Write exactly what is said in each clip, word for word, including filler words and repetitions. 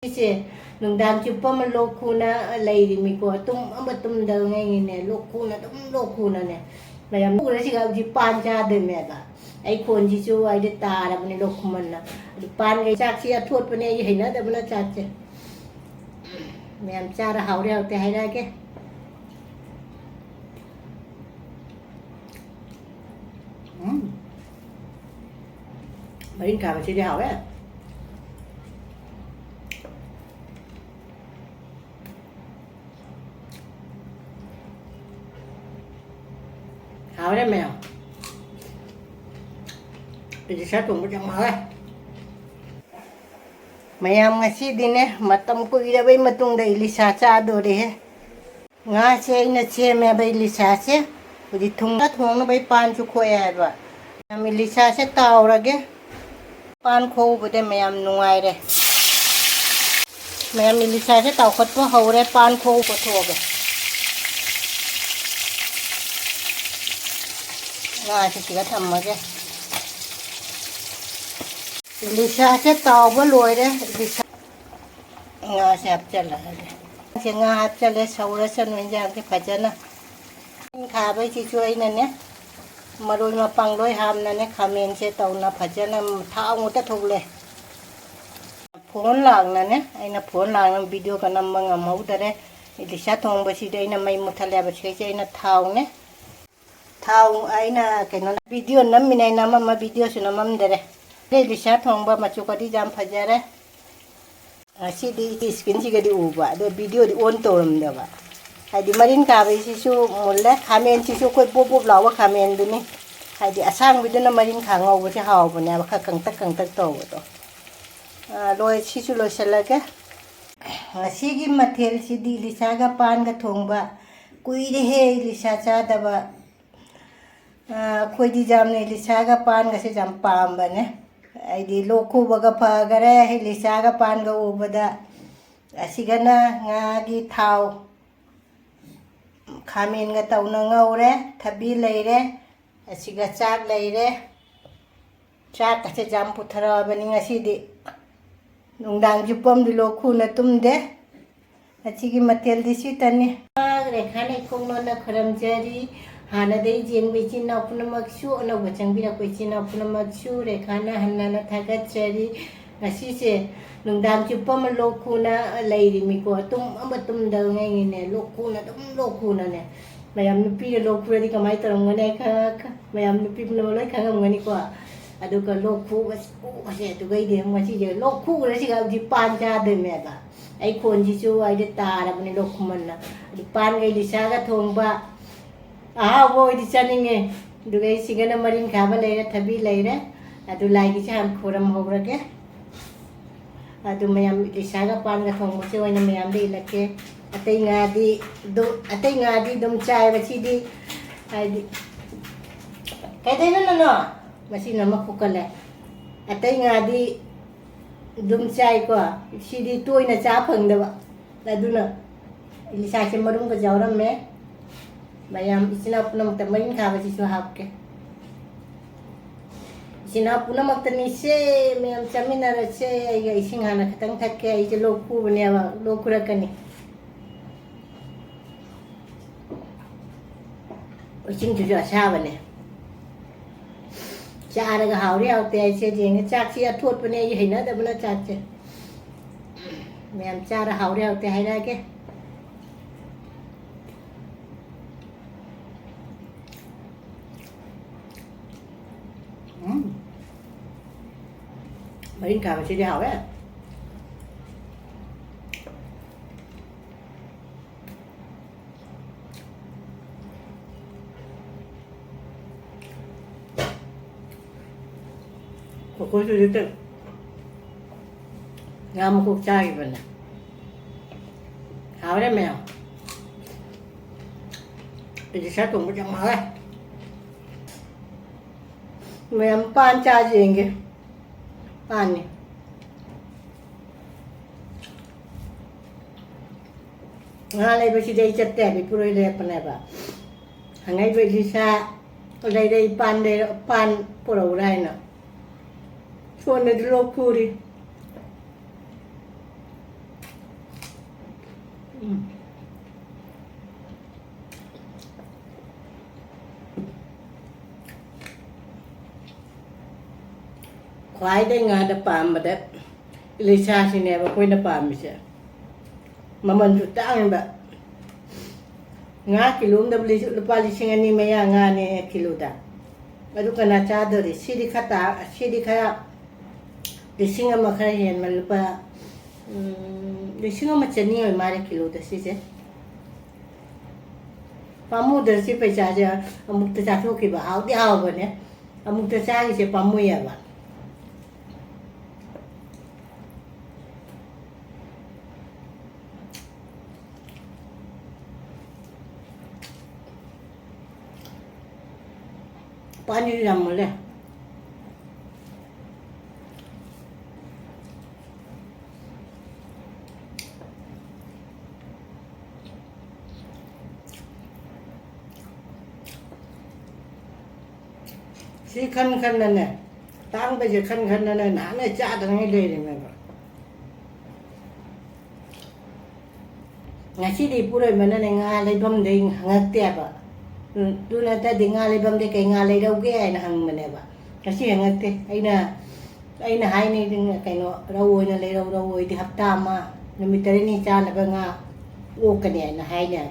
ꯑꯩꯁꯦ ꯅꯨꯡꯗꯥꯡ ꯆꯨꯞꯄ ꯑꯃ ꯂꯣꯛ ꯈꯨꯅ ꯂꯩꯔꯤꯃꯤꯀꯣ꯫ ꯇꯨꯝ ꯑꯃ ꯇꯨꯝꯗꯉꯩꯅꯦ, ꯂꯣꯛ ꯈꯨꯅ ꯑꯗꯨꯝ ꯂꯣꯛ ꯈꯨꯅꯅꯦ꯫ ꯃꯌꯥꯝ ꯎꯔꯁꯤꯒ ꯍꯧꯖꯤꯛ ꯄꯥꯟ ꯆꯥꯗꯣꯏꯅꯦꯕ꯫ ꯑꯩ ꯈꯣꯟꯁꯤꯁꯨ ꯑꯩꯗꯤ ꯇꯥꯔꯕꯅꯦ ꯂꯣꯛ ꯈꯨꯃꯟꯅ꯫ ꯑꯗꯨ ꯄꯥꯟꯒꯤ ꯆꯥꯛꯁꯤ ꯑꯊꯣꯠꯄꯅꯦ, ꯑꯩ ꯍꯩꯅꯗꯕꯅ ꯆꯥꯛꯁꯦ꯫ ꯃꯌꯥꯝ ꯆꯥꯔ ꯍꯥꯎꯔꯦ ꯍꯥꯎꯇꯦ ꯍꯥꯏꯔꯛꯑꯒꯦ꯫ ꯎꯝ꯫ ꯃꯔꯤꯡꯈꯥ ꯃꯁꯤꯗꯤ ꯍꯥꯎꯋꯦ꯫ ꯍꯥꯎꯔꯦ ꯃꯌꯥꯝ꯫ ꯏꯂꯤꯁꯥ ꯊꯣꯡꯕꯁꯦ ꯌꯥꯝ ꯍꯥꯎꯋꯦ꯫ ꯃꯌꯥꯝ, ꯉꯁꯤꯗꯤꯅꯦ, ꯃꯇꯝ ꯀꯨꯏꯔꯕꯩ ꯃꯇꯨꯡꯗ ꯏꯂꯤꯁꯥ ꯆꯥꯗꯣꯔꯦꯍꯦ꯫ ꯉꯥꯁꯦ ꯑꯩꯅ ꯁꯦꯝꯃꯦꯕ ꯏꯂꯤꯁꯥꯁꯦ꯫ ꯍꯧꯖꯤꯛ ꯊꯨꯝꯒ ꯊꯣꯡꯅꯕꯩ ꯄꯥꯟꯁꯨ ꯈꯣꯛꯑꯦ ꯍꯥꯏꯕ꯫ ꯃꯌꯥꯝ, ꯏꯂꯤꯁꯥꯁꯦ ꯇꯥꯎꯔꯒꯦ꯫ ꯄꯥꯟ ꯈꯣꯛꯎꯕꯗ ꯃꯌꯥꯝ ꯅꯨꯡꯉꯥꯏꯔꯦ꯫ ꯃꯌꯥꯝ, ꯏꯂꯤꯁꯥꯁꯦ ꯇꯥꯎꯈꯠꯄ ꯍꯧꯔꯦ꯫ ꯄꯥꯟ ꯈꯣꯛꯎꯕ ꯊꯣꯛꯑꯒꯦ꯫ ꯉꯥꯁꯦ ꯁꯤꯒ ꯊꯝꯃꯒꯦ꯫ ꯏꯂꯤꯁꯥꯁꯦ ꯇꯥꯎꯕ ꯂꯣꯏꯔꯦ꯫ ꯏꯂꯤꯁꯥ ꯉꯥꯁꯦ ꯍꯥꯞꯆꯜꯂꯛꯑꯒꯦ꯫ ꯉꯥꯁꯦ, ꯉꯥ ꯍꯥꯞꯆꯜꯂꯦ, ꯁꯧꯔꯁꯅꯨ ꯏꯟꯖꯥꯡꯁꯦ ꯐꯖꯅ꯫ ꯈꯥꯕꯩꯁꯤꯁꯨ ꯑꯩꯅꯅꯦ, ꯃꯔꯣꯏ ꯃꯄꯥꯡ ꯂꯣꯏ ꯍꯥꯞꯅꯅꯦ, ꯈꯥꯃꯦꯟꯁꯦ ꯇꯧꯅ ꯐꯖꯅ ꯊꯥꯎ ꯉꯧꯇ ꯊꯣꯛꯂꯦ꯫ ꯐꯣꯟ ꯂꯥꯡꯅꯅꯦ, ꯑꯩꯅ ꯐꯣꯟ ꯂꯥꯡꯅ ꯚꯤꯗꯤꯑꯣꯒ ꯅꯝꯕ ꯉꯝꯍꯧꯗꯔꯦ꯫ ꯏꯂꯤꯁꯥ ꯊꯣꯡꯕꯁꯤꯗꯤ ꯑꯩꯅ ꯃꯩ ꯃꯨꯠꯊꯠꯂꯦꯕ꯫ ꯁꯤꯒꯩꯁꯦ ꯑꯩꯅ ꯊꯥꯎꯅꯦ꯫ ꯊꯥꯎ ꯑꯩꯅ ꯀꯩꯅꯣ ꯚꯤꯗꯤꯑꯣ ꯅꯝꯃꯤꯅꯦ, ꯑꯩꯅ ꯑꯃ, ꯑꯃ ꯚꯤꯗꯤꯑꯣꯁꯨ ꯅꯝꯃꯝꯗꯔꯦ꯫ ꯑꯗꯩ ꯏꯂꯤꯁꯥ ꯊꯣꯡꯕ ꯃꯆꯨ ꯀꯗꯤ ꯌꯥꯝ ꯐꯖꯔꯦ꯫ ꯉꯁꯤꯗꯤ ꯏꯆꯦ ꯏꯁꯀ꯭ꯔꯤꯟꯁꯤꯒꯗꯤ ꯎꯕ, ꯑꯗꯣ ꯚꯤꯗꯤꯑꯣꯗꯤ ꯑꯣꯟ ꯇꯧꯔꯝꯗꯕ꯫ ꯍꯥꯏꯗꯤ ꯃꯔꯤꯟ ꯀꯥꯕꯤꯁꯤꯁꯨ ꯃꯨꯜꯂꯦ, ꯈꯥꯃꯦꯟꯁꯤꯁꯨ ꯑꯩꯈꯣꯏ ꯄꯣꯞ ꯄꯣꯞ ꯂꯥꯎꯕ ꯈꯥꯃꯦꯟꯗꯨꯅꯤ꯫ ꯍꯥꯏꯗꯤ ꯑꯁꯥꯡꯕꯤꯗꯨꯅ ꯃꯔꯤꯟꯈꯥ ꯉꯧꯕꯁꯦ ꯍꯥꯎꯕꯅꯦꯕ, ꯈꯔ ꯀꯪꯇꯛ ꯀꯪꯇꯛ ꯇꯧꯕꯗꯣ꯫ ꯑꯥ, ꯂꯣꯏ-, ꯁꯤꯁꯨ ꯂꯣꯏꯁꯤꯜꯂꯒꯦ꯫ ꯉꯁꯤꯒꯤ ꯃꯊꯦꯜꯁꯤꯗꯤ ꯏꯂꯤꯁꯥꯒ ꯄꯥꯟꯒ ꯊꯣꯡꯕ꯫ ꯀꯨꯏꯔꯦꯍꯦ ꯏꯂꯤꯁꯥ ꯆꯥꯗꯕ꯫ ꯑꯥ, ꯑꯩꯈꯣꯏꯗꯤ ꯌꯥꯝꯅ ꯏꯂꯤꯁꯥꯒ ꯄꯥꯟꯒꯁꯦ ꯌꯥꯝ ꯄꯥꯝꯕꯅꯦ꯫ ꯑꯩꯗꯤ ꯂꯣꯛ ꯈꯨꯕꯒ ꯐꯈꯔꯦ ꯏꯂꯤꯁꯥꯒ ꯄꯥꯟꯒ ꯎꯕꯗ꯫ ꯑꯁꯤꯒꯅ ꯉꯥꯒꯤ ꯊꯥꯎ, ꯈꯥꯃꯦꯟꯒ ꯇꯧꯅ ꯉꯧꯔꯦ, ꯊꯕꯤ ꯂꯩꯔꯦ, ꯑꯁꯤꯒ ꯆꯥꯛ ꯂꯩꯔꯦ꯫ ꯆꯥꯛꯀꯁꯦ ꯌꯥꯝ ꯄꯨꯊꯔꯛꯑꯕꯅꯤ ꯉꯁꯤꯗꯤ꯫ ꯅꯨꯡꯗꯥꯡ ꯆꯨꯞꯄꯝꯗꯤ ꯂꯣꯛ ꯈꯨꯅ ꯇꯨꯝꯗꯦ꯫ ꯉꯁꯤꯒꯤ ꯃꯊꯦꯜꯗꯤ ꯁꯤꯇꯅꯤ꯫ ꯔꯦꯈꯥꯅ ꯏꯀꯣꯛ ꯅꯣꯟꯅ ꯈꯨꯔꯨꯝꯖꯔꯤ꯫ ꯍꯥꯟꯅꯗꯩ ꯌꯦꯡꯕ ꯏꯆꯤꯟ ꯏꯅꯥꯎ ꯄꯨꯝꯅꯃꯛꯁꯨ, ꯑꯅꯧꯕ ꯆꯪꯕꯤꯔꯛꯄ ꯏꯆꯤꯟ ꯏꯅꯥꯎ ꯄꯨꯝꯅꯃꯛꯁꯨ ꯔꯦꯈꯥꯅ ꯍꯟꯅꯅ ꯊꯥꯒꯠꯆꯔꯤ꯫ ꯉꯁꯤꯁꯦ ꯅꯨꯡꯗꯥꯡ ꯆꯨꯞꯄ ꯑꯃ ꯂꯣꯛ ꯈꯨꯅ ꯂꯩꯔꯤꯃꯤꯀꯣ꯫ ꯇꯨꯝ ꯑꯃ ꯇꯨꯝꯗꯕꯉꯩꯅꯦ, ꯂꯣꯛ ꯈꯨꯅ ꯑꯗꯨꯝ ꯂꯣꯛ ꯈꯨꯅꯅꯦ꯫ ꯃꯌꯥꯝ ꯅꯨꯄꯤꯅ ꯂꯣꯛ ꯈꯨꯔꯗꯤ ꯀꯃꯥꯏꯅ ꯇꯧꯔꯝꯒꯅꯤ? ꯑꯩ ꯈꯪꯉ-, ꯃꯌꯥꯝ ꯅꯨꯄꯤ ꯄꯨꯝꯅꯃꯛ ꯂꯣꯏ ꯈꯪꯉꯝꯒꯅꯤꯀꯣ꯫ ꯑꯗꯨꯒ ꯂꯣꯛ ꯈꯨꯕꯁꯦ, ꯈꯨꯕꯁꯦ ꯑꯗꯨꯒꯩꯗꯤ ꯑꯃꯨꯛ ꯉꯁꯤꯁꯦ ꯂꯣꯛ ꯈꯨꯈ꯭ꯔꯁꯤꯒ ꯍꯧꯖꯤꯛ ꯄꯥꯟ ꯆꯥꯗꯣꯏꯅꯦꯕ꯫ ꯑꯩ ꯈꯣꯟꯁꯤꯁꯨ ꯑꯩꯗꯤ ꯇꯥꯔꯕꯅꯤ ꯂꯣꯛ ꯈꯨꯃꯟꯅ꯫ ꯑꯗꯨ ꯄꯥꯟꯒ ꯏꯂꯤꯁꯥꯒ ꯊꯣꯡꯕ ꯑꯍꯥꯎꯕ ꯑꯣꯏꯗꯤ ꯆꯥꯅꯤꯡꯉꯦ꯫ ꯑꯗꯨꯒ ꯑꯩ ꯁꯤꯒꯅ ꯃꯔꯤꯡꯈꯥꯕ ꯂꯩꯔꯦ, ꯊꯕꯤ ꯂꯩꯔꯦ꯫ ꯑꯗꯨ ꯂꯥꯏꯒꯤꯁꯦ ꯍꯥꯟꯅ ꯈꯨꯔꯝꯍꯧꯔꯒꯦ꯫ ꯑꯗꯨ ꯃꯌꯥꯝ ꯏꯂꯤꯁꯥꯒ ꯄꯥꯟꯒ ꯊꯣꯡꯕꯁꯦ ꯑꯣꯏꯅ ꯃꯌꯥꯝꯗ ꯏꯜꯂꯛꯀꯦ꯫ ꯑꯇꯩ ꯉꯥꯗꯤ ꯑꯗꯨ, ꯑꯇꯩ ꯉꯥꯗꯤ ꯑꯗꯨꯝ ꯆꯥꯏꯕ꯫ ꯁꯤꯗꯤ ꯍꯥꯏꯗꯤ ꯀꯩꯗꯩꯅꯣ ꯅꯅꯣ? ꯃꯁꯤꯅ ꯑꯃ ꯈꯨꯀꯠꯂꯦ꯫ ꯑꯇꯩ ꯉꯥꯗꯤ ꯑꯗꯨꯝ ꯆꯥꯏꯀꯣ꯫ ꯁꯤꯗꯤ ꯇꯣꯏꯅ ꯆꯥ ꯐꯪꯗꯕ꯫ ꯑꯗꯨꯅ ꯏꯂꯤꯁꯥꯁꯦ ꯃꯔꯨꯝꯒ ꯌꯥꯎꯔꯝꯃꯦ꯫ ꯃꯌꯥꯝ ꯏꯆꯤꯟ ꯏꯅꯥꯎ ꯄꯨꯝꯅꯃꯛꯇ ꯃꯔꯤꯡꯈꯥꯕꯁꯤꯁꯨ ꯍꯥꯞꯀꯦ꯫ ꯏꯆꯤꯟ ꯏꯅꯥꯎ ꯄꯨꯝꯅꯃꯛꯇꯅꯤꯁꯦ, ꯃꯌꯥꯝ ꯆꯥꯃꯤꯟꯅꯔꯁꯦ꯫ ꯑꯩꯒ ꯏꯁꯤꯡ ꯍꯥꯟꯅ ꯈꯤꯇꯪ ꯊꯛꯀꯦ, ꯑꯩꯁꯦ ꯂꯣꯛ ꯈꯨꯕꯅꯦꯕ, ꯂꯣꯛ ꯈꯨꯔꯛꯀꯅꯤ꯫ ꯏꯁꯤꯡꯁꯤꯁꯨ ꯑꯁꯥꯕꯅꯦ꯫ ꯆꯥꯔꯒ ꯍꯥꯎꯔꯦ ꯍꯥꯎꯇꯦ ꯍꯥꯏꯁꯦ ꯌꯦꯡꯉꯦ꯫ ꯆꯥꯛꯁꯤ ꯑꯊꯣꯠꯄꯅꯦ, ꯑꯩ ꯍꯩꯅꯗꯕꯅ ꯆꯥꯛꯁꯦ꯫ ꯃꯌꯥꯝ ꯆꯥꯔ ꯍꯥꯎꯔꯦ ꯍꯥꯎꯇꯦ ꯍꯥꯏꯔꯛꯑꯒꯦ꯫ ꯎꯝ꯫ ꯃꯔꯤꯡꯈꯥꯕꯁꯤꯗꯤ ꯍꯥꯎꯋꯦ꯫ ꯑꯩꯈꯣꯏꯁꯨ ꯍꯧꯖꯤꯛꯇ ꯉꯥ ꯃꯀꯣꯛ ꯆꯥꯈꯤꯕꯅꯦ꯫ ꯍꯥꯎꯔꯦ ꯃꯌꯥꯝ꯫ ꯑꯩꯗꯤ ꯁꯥ ꯊꯣꯡꯕꯁꯦ ꯌꯥꯝ ꯍꯥꯎꯋꯦ꯫ ꯃꯌꯥꯝ ꯄꯥꯟ ꯆꯥꯁꯦ ꯌꯦꯡꯒꯦ꯫ ꯄꯥꯟꯅꯤ꯫ ꯉꯥ ꯂꯩꯕꯁꯤꯗꯤ ꯑꯩ ꯆꯠꯇꯦ ꯍꯥꯏꯕ, ꯏꯄꯨꯔꯣꯏ ꯂꯩꯔꯛꯄꯅꯦꯕ꯫ ꯍꯪꯉꯛꯏꯕ ꯏꯂꯤꯁꯥ ꯂꯩꯔꯛꯏ, ꯄꯥꯟ ꯂꯩꯔꯛ-, ꯄꯥꯟ ꯄꯨꯔꯛꯎꯔꯥ ꯍꯥꯏꯅ꯫ ꯁꯣꯝꯗꯗꯤ ꯂꯣꯛ ꯈꯨꯔꯤ꯫ ꯈ꯭ꯋꯥꯏꯗꯒꯤ ꯉꯥꯗ ꯄꯥꯝꯕꯗ ꯏꯂꯤꯁꯥꯁꯤꯅꯦꯕ ꯑꯩꯈꯣꯏꯅ ꯄꯥꯝꯃꯤꯁꯦ꯫ ꯃꯃꯜꯁꯨ ꯇꯥꯡꯉꯤꯕ꯫ ꯉꯥ ꯀꯤꯂꯣ ꯑꯃꯗ ꯂꯨꯄꯥ ꯂꯤꯁꯤꯡ ꯑꯅꯤ ꯃꯌꯥ ꯉꯥꯅꯦ ꯀꯤꯂꯣꯗ꯫ ꯑꯗꯨ ꯀꯅꯥ ꯆꯥꯗꯣꯔꯤ? ꯁꯤꯗꯤ ꯈꯔ ꯇꯥ-, ꯁꯤꯗꯤ ꯈꯔ ꯂꯤꯁꯤꯡ ꯑꯃ ꯈꯔ ꯍꯦꯟꯕ, ꯂꯨꯄꯥ, ꯎꯝ, ꯂꯤꯁꯤꯡ ꯑꯃ ꯆꯅꯤ ꯑꯣꯏ ꯃꯥꯜꯂꯦ ꯀꯤꯂꯣꯗ ꯁꯤꯁꯦ꯫ ꯄꯥꯝꯃꯨꯗ꯭ꯔ ꯁꯤ ꯄꯩꯁꯥꯁꯦ? ꯑꯃꯨꯛꯇ ꯆꯥꯊꯣꯛꯈꯤꯕ ꯍꯥꯎꯗꯤ ꯍꯥꯎꯕꯅꯦ, ꯑꯃꯨꯛꯇ ꯆꯥꯈꯤꯁꯦ ꯄꯥꯝꯃꯨꯏꯌꯦꯕ꯫ ꯄꯥꯅꯤꯔ ꯌꯥꯝ ꯃꯨꯜꯂꯦ꯫ ꯁꯤ ꯈꯟ ꯈꯟꯅꯅꯦ, ꯇꯥꯡꯕꯁꯦ ꯈꯟ ꯈꯟꯅꯅꯦ ꯅꯍꯥꯟꯅ ꯆꯥꯗꯉꯩ ꯂꯩꯔꯤꯅꯦꯕ꯫ ꯉꯁꯤꯗꯤ ꯏꯄꯨꯔꯣꯏꯕꯅꯅꯦ ꯉꯥ ꯂꯩꯐꯝꯗꯩ ꯍꯪꯉꯛꯇꯦꯕ꯫ ꯎꯝ, ꯑꯗꯨ ꯅꯠꯇ꯭ꯔꯗꯤ ꯉꯥ ꯂꯩꯐꯝꯗꯩ ꯀꯩ ꯉꯥ ꯂꯩꯔꯧꯒꯦ ꯍꯥꯏꯅ ꯍꯪꯕꯅꯦꯕ꯫ ꯉꯁꯤ ꯍꯪꯉꯛꯇꯦ꯫ ꯑꯩꯅ, ꯑꯩꯅ ꯍꯥꯏꯅꯤ, "ꯀꯩꯅꯣ, ꯔꯧ ꯑꯣꯏꯅ ꯂꯩꯔꯧ, ꯔꯧ ꯑꯣꯏꯗꯤ ꯍꯞꯇꯥ ꯑꯃ, ꯅꯨꯃꯤꯠ ꯇꯔꯦꯠꯅꯤ ꯆꯥꯅꯕ ꯉꯥ ꯑꯣꯛꯀꯅꯤ" ꯍꯥꯏꯅ ꯍꯥꯏꯅꯦꯕ꯫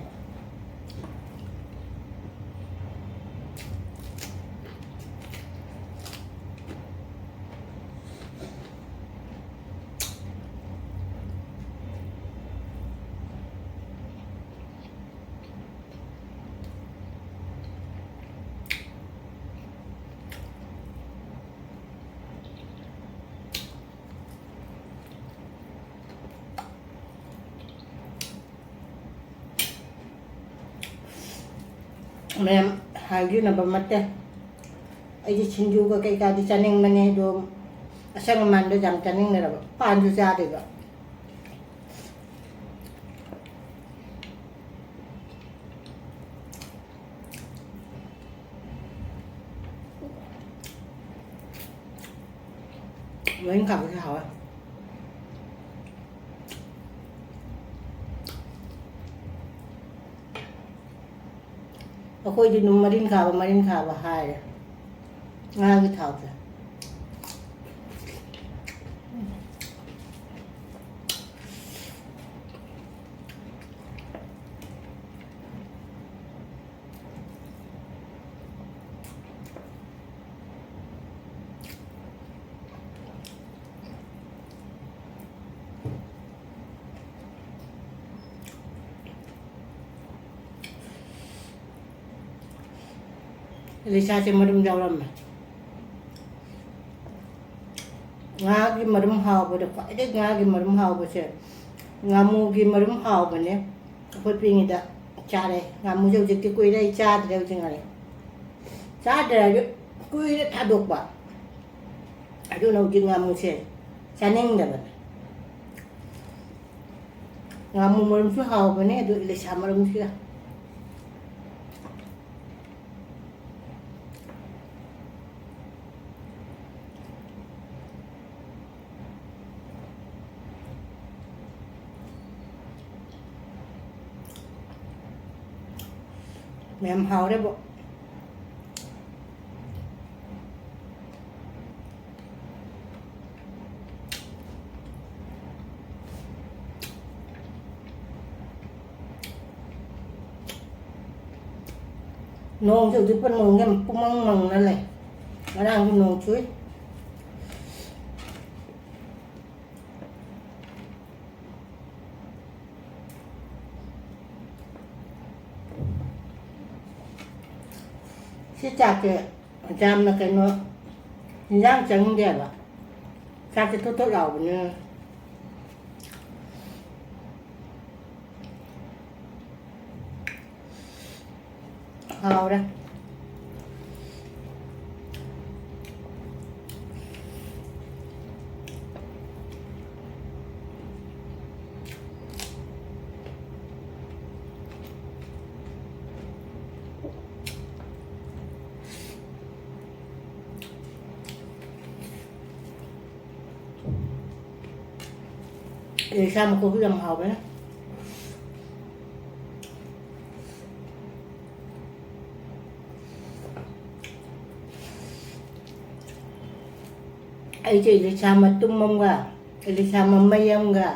ꯃꯌꯥꯝ ꯍꯥꯏꯕꯤꯅꯕ ꯅꯠꯇꯦ꯫ ꯑꯩꯗꯤ ꯁꯤꯡꯖꯨꯒ ꯀꯩꯀꯥꯗꯤ ꯆꯥꯅꯤꯡꯕꯅꯦ, ꯑꯗꯣ ꯑꯁꯪ ꯑꯃꯥꯟꯗꯣ ꯌꯥꯝ ꯆꯥꯅꯤꯡꯗ꯭ꯔꯕ, ꯄꯥꯟꯁꯨ ꯆꯥꯗꯣꯏꯕ꯫ ꯃꯔꯤꯡꯈꯥꯕꯁꯦ ꯍꯥꯎꯋꯦ꯫ ꯑꯩꯈꯣꯏꯗꯤ ꯑꯗꯨꯝ ꯃꯔꯤꯟꯈꯥꯕ, ꯃꯔꯤꯟꯈꯥꯕ ꯍꯥꯏꯔꯦ꯫ ꯉꯥꯒꯤ ꯊꯥꯎꯁꯦ꯫ ꯏꯂꯤꯁꯥꯁꯦ ꯃꯔꯨꯝ ꯌꯥꯎꯔꯝꯃꯦ꯫ ꯉꯥꯒꯤ ꯃꯔꯨꯝ ꯍꯥꯎꯕꯗ ꯈ꯭ꯋꯥꯏꯗꯒꯤ, ꯉꯥꯒꯤ ꯃꯔꯨꯝ ꯍꯥꯎꯕꯁꯦ ꯉꯥꯃꯨꯒꯤ ꯃꯔꯨꯝ ꯍꯥꯎꯕꯅꯦ꯫ ꯑꯩꯈꯣꯏ ꯄꯤꯛꯏꯉꯩꯗ ꯆꯥꯔꯦ꯫ ꯉꯥꯃꯨꯁꯦ ꯍꯧꯖꯤꯛꯇꯤ ꯀꯨꯏꯔꯦ ꯑꯩ ꯆꯥꯗ꯭ꯔꯦ꯫ ꯍꯧꯖꯤꯛ ꯉꯥꯔꯤ ꯆꯥꯗ꯭ꯔꯦ ꯍꯥꯏꯁꯨ ꯀꯨꯏꯔꯦ ꯊꯥꯗꯣꯛꯄ꯫ ꯑꯗꯨꯅ ꯍꯧꯖꯤꯛ ꯉꯥꯃꯨꯁꯦ ꯆꯥꯅꯤꯡꯗꯕꯅꯦ꯫ ꯉꯥꯃꯨ ꯃꯔꯨꯝꯁꯨ ꯍꯥꯎꯕꯅꯦ, ꯑꯗꯨ ꯏꯂꯤꯁꯥ ꯃꯔꯨꯝꯁꯤꯒ꯫ ꯃꯌꯥꯝ ꯍꯥꯎꯔꯦꯕꯣ꯫ ꯅꯣꯡꯁꯦ ꯍꯧꯖꯤꯛꯄꯨ ꯅꯣꯡꯁꯦ ꯄꯨꯃꯪ ꯃꯪꯅ ꯂꯩ꯫ ꯉꯔꯥꯡꯁꯨ ꯅꯣꯡ ꯆꯨꯏ꯫ ꯁꯤ ꯆꯥꯛꯁꯦ ꯌꯥꯝꯅ ꯀꯩꯅꯣ, ꯏꯟꯖꯥꯡ ꯆꯪꯗꯦꯕ꯫ ꯆꯥꯛꯁꯦ ꯊꯣꯠ ꯊꯣꯠ ꯂꯥꯎꯕꯅꯤꯅ꯫ ꯍꯥꯎꯔꯦ꯫ ꯏꯂꯤꯁꯥ ꯃꯀꯣꯛꯁꯨ ꯌꯥꯝ ꯍꯥꯎꯕꯅꯦ꯫ ꯑꯩꯁꯦ ꯏꯂꯤꯁꯥ ꯃꯇꯨꯝ ꯑꯃꯒ, ꯏꯂꯤꯁꯥ ꯃꯃꯩ ꯑꯃꯒ,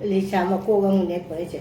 ꯏꯂꯤꯁꯥ ꯃꯀꯣꯛ ꯑꯃꯒꯅꯦ ꯄꯨꯔꯛꯏꯁꯦ꯫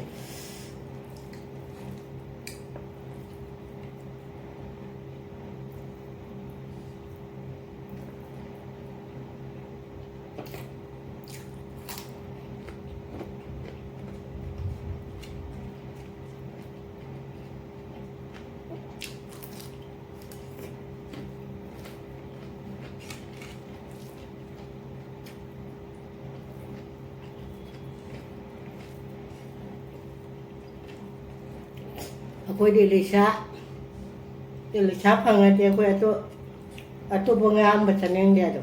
ꯑꯩꯈꯣꯏꯗꯤ ꯏꯂꯤꯁꯥ, ꯏꯂꯤꯁꯥ ꯐꯪꯉꯗꯤ ꯑꯩꯈꯣꯏ ꯑꯇꯣ-, ꯑꯇꯣꯞꯄ ꯉꯥ ꯑꯃ ꯆꯥꯅꯤꯡꯗꯦ ꯑꯗꯣ꯫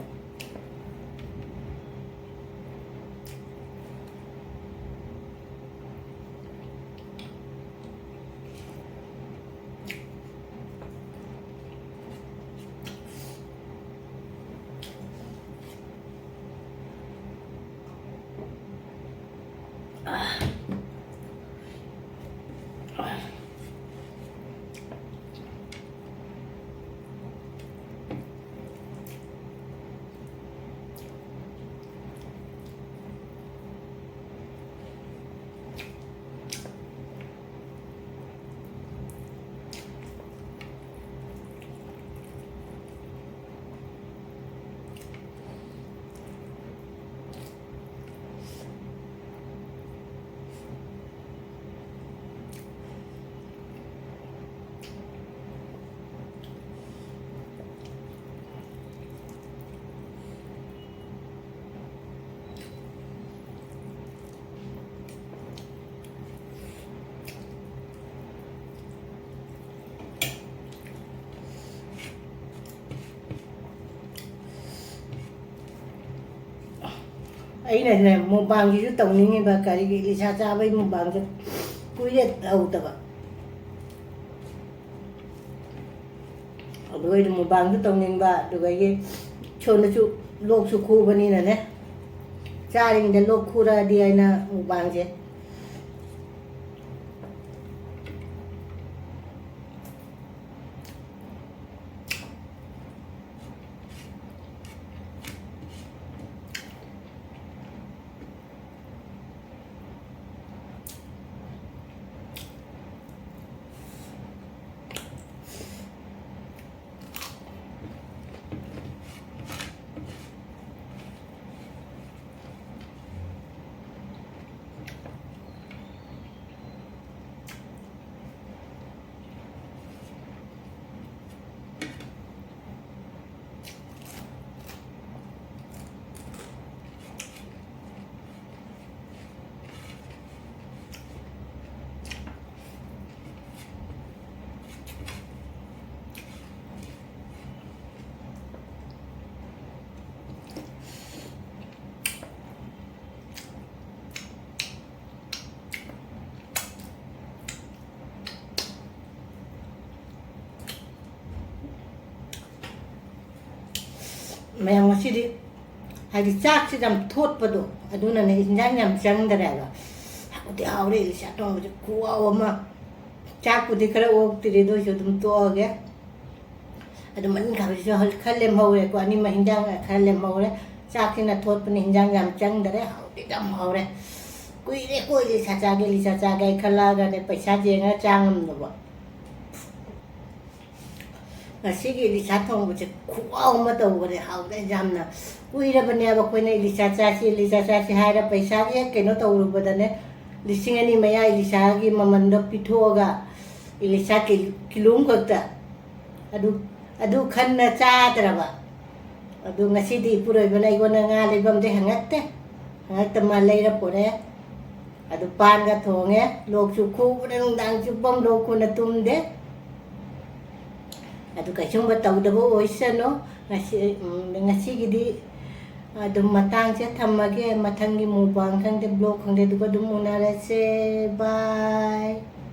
ꯑꯩꯅꯅꯦ, ꯃꯨꯛꯕꯥꯡꯁꯤꯁꯨ ꯇꯧꯅꯤꯡꯉꯤꯕ, ꯀꯔꯤꯒꯤ ꯏꯂꯤꯁꯥ ꯆꯥꯕꯩ ꯃꯨꯛꯕꯥꯡꯁꯦ ꯀꯨꯏꯔꯦ ꯇꯧꯗꯕ꯫ ꯑꯗꯨꯒ ꯑꯩꯅ ꯃꯨꯛꯕꯥꯡꯁꯨ ꯇꯧꯅꯤꯡꯕ, ꯑꯗꯨꯗꯒꯤ ꯁꯣꯝꯗꯁꯨ ꯂꯣꯛꯁꯨ ꯈꯨꯕꯅꯤꯅꯅꯦ, ꯆꯥꯔꯤꯉꯩꯗ ꯂꯣꯛ ꯈꯨꯔꯛꯑꯗꯤ ꯍꯥꯏꯅ ꯃꯨꯛꯕꯥꯡꯁꯦ꯫ ꯃꯌꯥꯝ ꯉꯁꯤꯗꯤ ꯍꯥꯏꯗꯤ ꯆꯥꯛꯁꯤ ꯌꯥꯝ ꯊꯣꯠꯄꯗꯣ, ꯑꯗꯨꯅꯅꯦ ꯏꯟꯖꯥꯡ ꯌꯥꯝ ꯆꯪꯗꯔꯦꯕ꯫ ꯍꯥꯎꯗꯤ ꯍꯥꯎꯔꯦ ꯏꯂꯤꯁꯥ ꯊꯣꯡꯕꯁꯦ ꯈꯨꯍꯥꯎ ꯑꯃ꯫ ꯆꯥꯛꯄꯨꯗꯤ ꯈꯔ ꯑꯣꯛꯇ꯭ꯔꯤ, ꯑꯗꯨ ꯑꯣꯏꯁꯨ ꯑꯗꯨꯝ ꯇꯣꯛꯑꯒꯦ꯫ ꯑꯗꯨ ꯃꯅꯤꯡ ꯈꯥꯕꯤꯁꯤꯁꯨ ꯈꯔ ꯂꯦꯝꯍꯧꯔꯦꯀꯣ, ꯑꯅꯤꯃꯛ ꯍꯤꯟꯖꯥꯡ ꯈꯔ ꯂꯦꯝꯍꯧꯔꯦ꯫ ꯆꯥꯛꯁꯤꯅ ꯊꯣꯠꯄꯅꯤ, ꯍꯤꯟꯖꯥꯡ ꯌꯥꯝ ꯆꯪꯗꯔꯦ, ꯍꯥꯎꯗꯤ ꯌꯥꯝ ꯍꯥꯎꯔꯦ꯫ ꯀꯨꯏꯔꯦꯀꯣ ꯏꯂꯤꯁꯥ ꯆꯥꯒꯦ, ꯏꯂꯤꯁꯥ ꯆꯥꯒꯦ ꯑꯩ ꯈꯜꯂꯛꯑꯒꯅꯦ ꯄꯩꯁꯥ ꯌꯦꯡꯉꯒ ꯆꯥ ꯉꯝꯗꯕ꯫ ꯉꯁꯤꯒꯤ ꯏꯂꯤꯁꯥ ꯊꯣꯡꯕꯁꯦ ꯈꯨꯍꯥꯎ ꯑꯃ ꯇꯧꯈꯔꯦ, ꯍꯥꯎꯔꯦ ꯌꯥꯝꯅ꯫ ꯀꯨꯏꯔꯕꯅꯦꯕ ꯑꯩꯈꯣꯏꯅ ꯏꯂꯤꯁꯥ ꯆꯥꯁꯤ, ꯏꯂꯤꯁꯥ ꯆꯥꯁꯤ ꯍꯥꯏꯔ ꯄꯩꯁꯥꯒꯤ ꯍꯦꯛ ꯀꯩꯅꯣ ꯇꯧꯔꯨꯕꯗꯅꯦ, ꯂꯤꯁꯤꯡ ꯑꯅꯤ ꯃꯌꯥ ꯏꯂꯤꯁꯥꯒꯤ ꯃꯃꯟꯗꯣ ꯄꯤꯊꯣꯛꯑꯒ ꯏꯂꯤꯁꯥ ꯀꯤ-, ꯀꯤꯂꯣ ꯑꯃꯈꯛꯇ ꯑꯗꯨ, ꯑꯗꯨ ꯈꯟꯅ ꯆꯥꯗ꯭ꯔꯕ꯫ ꯑꯗꯨ ꯉꯁꯤꯗꯤ ꯏꯄꯨꯔꯣꯏꯕꯅ ꯑꯩꯉꯣꯟꯗ ꯉꯥ ꯂꯩꯐꯝꯗꯤ ꯍꯪꯉꯛꯇꯦ, ꯍꯪꯉꯛꯇ ꯃꯥ ꯂꯩꯔ ꯄꯣꯔꯦ꯫ ꯑꯗꯨ ꯄꯥꯟꯒ ꯊꯣꯡꯉꯦ, ꯂꯣꯛꯁꯨ ꯈꯨꯕꯅ ꯅꯨꯡꯗꯥꯡ ꯆꯨꯞꯄ ꯑꯃ ꯂꯣꯛ ꯈꯨꯅ ꯇꯨꯝꯗꯦ꯫ ꯑꯗꯨ ꯀꯩꯁꯨꯝꯕ ꯇꯧꯗꯕ ꯑꯣꯏꯁꯅꯨ꯫ ꯉꯁꯤ, ꯎꯝ, ꯉꯁꯤꯒꯤꯗꯤ ꯑꯗꯨꯝ ꯃꯇꯥꯡꯁꯦ ꯊꯝꯃꯒꯦ꯫ ꯃꯊꯪꯒꯤ ꯃꯨꯛꯕꯥꯡ ꯈꯪꯗꯦ, ꯕ꯭ꯂꯣꯛ ꯈꯪꯗꯦ, ꯑꯗꯨꯒ ꯑꯗꯨꯝ ꯎꯅꯔꯁꯦ꯫ ꯕꯥꯏ꯫